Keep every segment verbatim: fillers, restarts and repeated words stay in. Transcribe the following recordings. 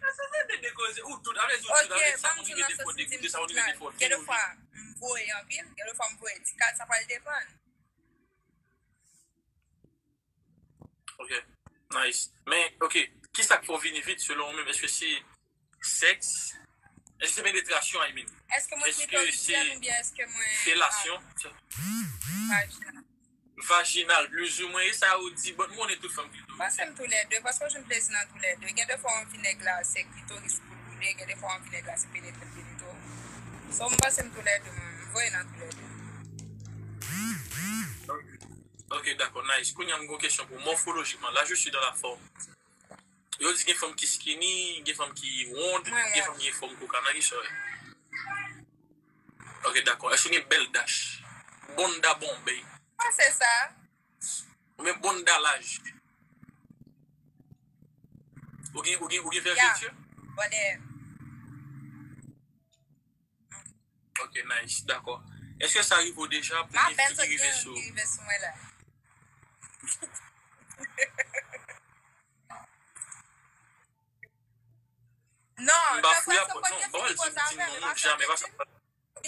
Sa se de koze. Ou tout, avle di ou tout, avle di sa moun rive defò dekoute, sa moun rive defò. Gen de fwa, m voye anpil, gen de fwa, m voye ti kat, sa pral depann. Ok, nice. Men, ok, ki sa k fè w vini vit selon ou menm? Èske se sèks? Èske se penetrasyon, I mean? Èske mwen klitorisyen oubyen èske mwen felasyon? Vajinal. Vajinal, plizoumwen, e sa yo di, bon, m konnen tout fanm klitoris. Panse m toulède, paske w jwenn plezi nan toulède. Gen de fwa w anvi nèg la, se klitoris pou l boule, gen de fwa w anvi nèg la, se penetre l penetre w. So, m panse m toulède, mwen, m voye nan toulède. Ok, dakò, nice. Kounye a m gen yon kesyon pou ou. Mòfolojikman, là je suis dans la forme. Yo di gen fanm ki skinny, gen fanm ki wond, gen fanm ki gen fòm koka. Nan ki sa w ye? Ok, dakò. Èske w gen bèl dach? Bonda bonbe. Sa se sa. Oubyen bonda laj? Ou gen, ou gen, ou gen vèjeti? Bòdè. Ok, nice, dakò. Èske sa rive w deja pou gen fi ki rive sou ou? Non, m pa fouye apòt, non, m pa wè di m non, non, jamè, pa sa.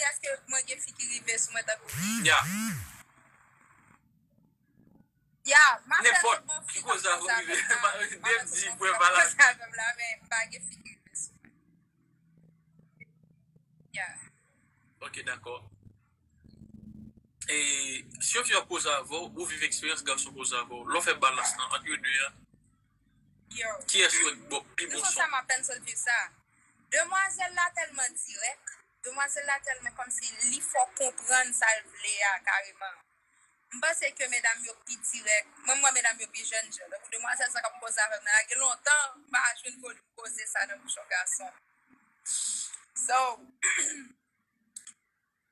Èske mwen gen fi ki rive sou mwen tankou? Ya. Ya, m ap fè nenpòt ki koze avè w rive. Dev di pou e pa la. Koze avè m la, men m pa gen fi ki rive sou mwen. Ya. Ok, dakò. E si yon fi ap koze avè w, ou viv eksperyans gason koze avè w, lè w fè balans lan ant yo de a, kiyès ou wè k ba w pi bon son? Sa m apèn sot viv sa. Demwazèl la tèlman dirèk, demwazèl la tèlman kòmsi li fè w konprann sa l vle a kareman. M panse ke medam yo pi dirèk. Mwen, m wè medam yo pi jènjan. Tankou demwazèl sa k ap koze avè m nan la, gen lontan m pa jwenn vo-, koze sa nan bouch yon gason. So, m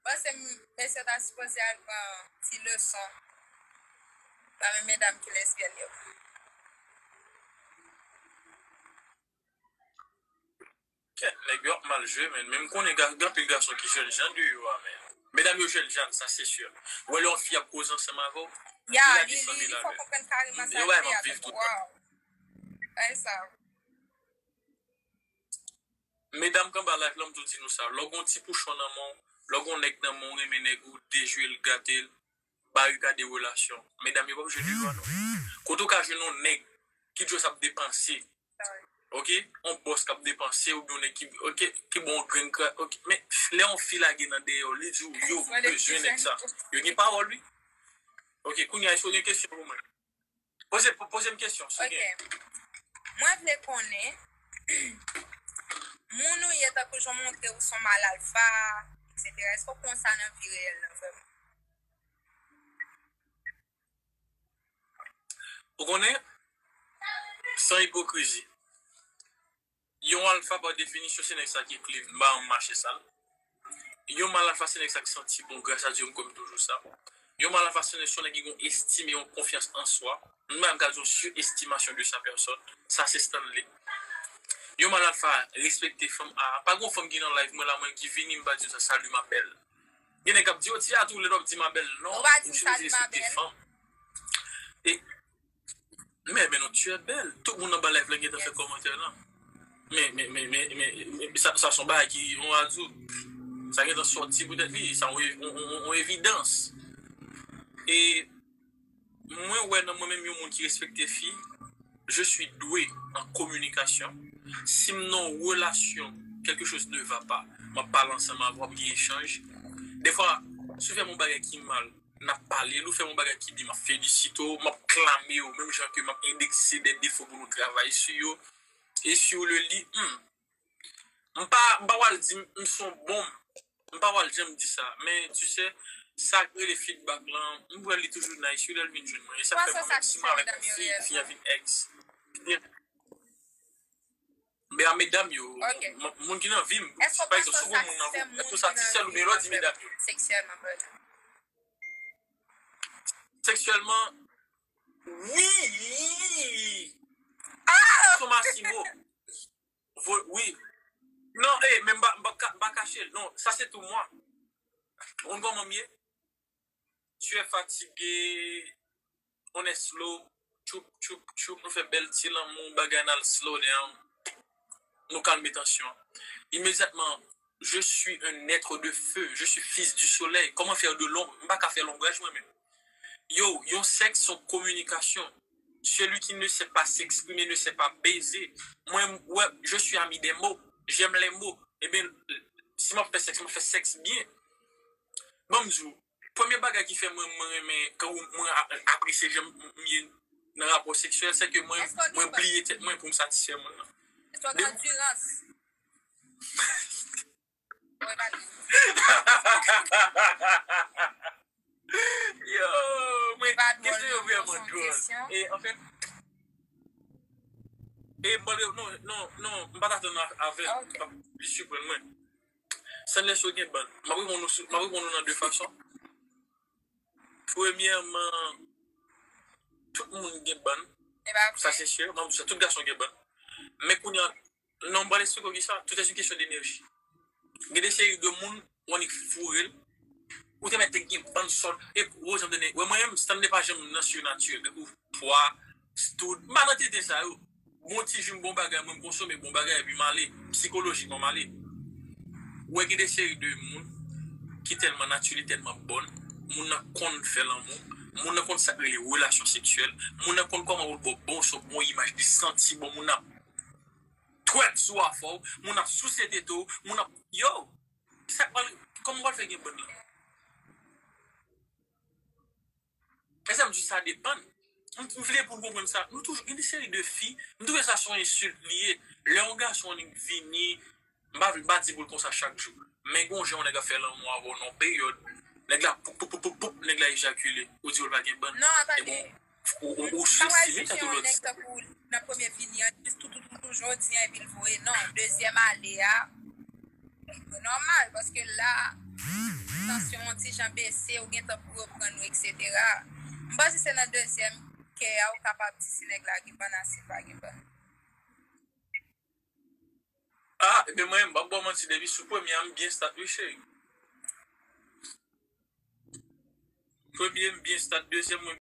panse m, mesye ta sipoze al pran ti leson pa men medam ki lesbyèn yo. Kèt, nèg yo ap mal jwe, men, men m konnen gen anpil gason ki jènjan deyò a, men medam yo jènjan, sa se si. Ou wè lè yon fi ap koze ansanm avè w, li lage san mil avè l. Yo bay m ap viv tout tan. Medam k anba live lan, m tou di nou sa, lè w gen yon ti pouchon nan men w, lè w gen yon nèg nan men w, renmen nèg ou, dejwe l, gate l, barikade relasyon. Medam yo p ap jwe de lwa non. Kote w ka jwenn yon nèg ki just ap depanse, ok, yon bòs k ap depanse oubyen yon nèg ki, ok, ki ba w yon grenn kra, ok, men lè yon fi lage nan dèyè w, li di w yo bezwen nèg sa. Yo gen pawòl wi. Ok, kounye a èske w gen kesyon pou mwen? Poze, poze m kesyon si w gen. Mwen vle konnen moun ou ye, tankou jan w montre ou se yon mal alfa, etsetera. Èske w konsa nan vi reyèl lan vrèman? Ou konnen, san ipokrizi, yon alfa pa definisyon se nèg sa ki clean, m pa renmen mache sal. Yon mal alfa se nèg sa ki santi bon, gras a Dye m kwè m toujou sa. Yon mal alfa se nèg, se yon nèg ki gen yon estim e yon konfyans an swa. M pa menm ka di yon surestimasyon de sa pèsòn. Sa se Stanley. Yon mal alfa respekte fanm a. Pa gen yon fanm ki nan live mwen la, mwen ki vini, m pa di sa, salut ma belle. Gen nèg k ap di, yo, ti a tou lè w ap di ma belle, non, ou sipoze respekte fanm. E, men, men non, tu es belle. Tout moun anba live la gentan fè kòmantè lan. Men, men, men, men, men, men sa, sa se yon bagay ki, on va dire, sa gentan sòti poutèt li, sa yon, yon, yon, yon evidans. E mwen wè nan mwen menm yon moun ki respekte fi, je suis doué en communication. Si m nan yon relasyon, quelque chose ne va pas, m ap pale ansanm avè w, ap gen echanj. Defwa, si w fè m yon bagay ki mal, n ap pale l, ou fè m yon bagay ki byen, m ap felisite w, m ap klame w, menm jan ke m ap endekse de defo pou nou travay sou yo. E si w le li, hmm, m pa, m pa pral di m, m se yon bonm, m pa pral janm di sa, men, tu sais, sa k rele feedback lan, m wè li toujou nice, wi, lè l vin jwenn mwen. E sa k fè mwen, menm si m avèk yon fi, fi an vin ex. Men a medam yo, m-, moun ki nan vi m, pa egzanp, si w gon moun nan vi w, èske w satisfè l oubyen lè w di medam yo? Seksyèlman, brother. Seksyèlman, wi! Ah! Ou se yon masimo. Vo-, wi. Non, eh, men m pa, m pa ka, m pa kache l. Non, sa se tou mwa. Ou konn kòman m ye? Tu es fatigué, on est slow. tchoup, tchoup, tchoup, nou fè bèl ti lanmou, bagay n al slow down. Nou kalme tansyon an. Imedyatman, je suis un être de feu, je suis fils du soleil. Comment faire de l'ombre? M pa ka fè lonbraj mwen menm. Yo, yon sèks se yon kominikasyon. Celui qui ne sait pas s'exprimer ne sait pas baiser. Mwen, ouais, je suis ami des mots. J'aime les mots. Ebyen, si m ap fè sèks, m ap fè sèks byen. Ban m di w, premye bagay ki fè mwen, mwen renmen, kan mwen a- apresye jan m ye nan rapò seksyèl, se ke mwen, mwen bliye tèt mwen pou m satisfè moun nan. Èske w gen andurans? Mwen pa gen. Yo, mwen, kesyon yo vrèman dwòl. E, anfen, e, mwen, non, non, non, m pa t atann avè l. Li siprann mwen. Sandler, si w gen bann. M ap reponn ou sou- m ap reponn ou nan de fason. Premyèman, tout moun gen bann. Sa se si. M ap di sa, tout gason gen bann. Men kounye a, non, m pral eksplike w kisa. Tout est une question d'énergie. Gen de seri de moun, ou annik foure l, ou te mèt te gen bann sòt. E ou janm tande, wè mwen menm, Stanley pa janm nan surnaturel. Tankou pwa, stud, m pa nan tenten sa yo. Bon ti ji m bon bagay, mwen m konsome bon bagay, epi m ale, sikolojikman m ale. Ou wè gen de seri de moun ki tèlman natirèl, tèlman bòn, moun nan konn fè lanmou, moun nan konn sa k rele relasyon seksyèl, moun nan konn kòman pou l ba w bon son, bon imaj, li santi bon, moun nan ap twèt sou afè w, moun nan ap souse tete w, moun nan ap, yo, sa k pral, kòman w pral fè gen bòn lan? E sa m di sa depann. M, m vle pou n konprann sa. Nou toujou gen de seri de fi. M twouve sa se yon ensilt li ye. Lè yon gason vini, m pa vle, m pa di pou l konsa chak jou. Men gen yon jan yon nèg ap fè lanmou avè w nan yon peryòd. Nèg la, poup, poup, poup, poup, poup, nèg la ejakile. Ou di w l pa gen bann. Non, atande. Ou, ou, ou sou esime tèt ou lòt. Nan premye vini an, jis tou, tou, tou, tou, jodi an, epi l voye. Non, dezyèm ale a, nòmal, paske la, tansyon an ti jan bese, ou gentan pou reprann ou, etsetera. M panse se nan dezyèm kè a, ou kapab di si nèg la gen bann a si l pa gen bann. Ah, ebyen mwen, m p ap ba w manti, depi sou premye a, m byen stat, wi, cheri. Premye, m byen stat, dezyèm, mwen